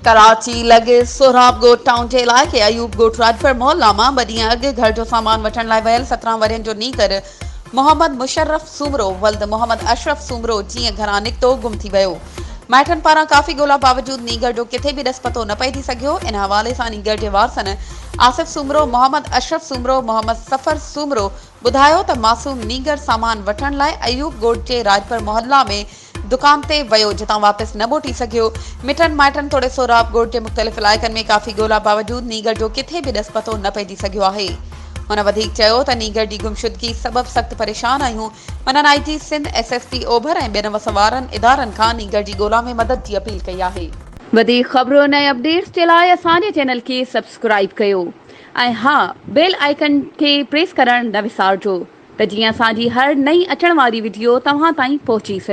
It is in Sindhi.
ڪراچي لڳ سهراب ڳوٺ ٽائون جي علائقي ايوب ڳوٺ راڄپر محلا مان ٻه ڏينهن اڳ گهر جو سامان وٺڻ لاء ويل 17 ورهين جو نينگر محمد مشرف سومرو ولد محمد اشرف سومرو جيئن گهران نڪتو گم ٿي ويو. مائٽن پاران ڪافي ڳولا باوجود نينگر جو ڪٿي به ڏس پتو نه پئجي سگهيو. ان حوالي سان نينگر جي وارثن آصف سومرو، محمد اشرف سومرو، محمد صفر سومرو ٻڌايو ته معصوم نينگر سامان وٺڻ لاء ايوب ڳوٺ جي راڄپر محلا ۾ دڪان تي ويو جتان واپس نه موٽي سگهيو. مٽن مائٽن توڙي سهراب ڳوٺ جي مختلف علائقن ۾ ڪافي ڳولا باوجود نينگر جو ڪٿي به ڏس پتو نه پئجي سگهيو آهي. هن وڌيڪ چيو ته نينگر جي گمشدگي سبب سخت پريشان آهيون. هنن I G Sindh, S S P اوڀر ۽ ٻين وس وارن ادارن کان نينگر جي ڳولا ۾ مدد جي اپيل ڪئي آهي. وڌيڪ خبرن ۽ اپڊيٽس جي لاء اسان جي چينل کي سبسڪرائيب ڪيو ۽ ها بيل آئيڪن کي پريس ڪرڻ نه وسارجو. ته جيئن اسان جي هر نئين اچڻ واري وڊيو توهان تائين پهچي سگهي.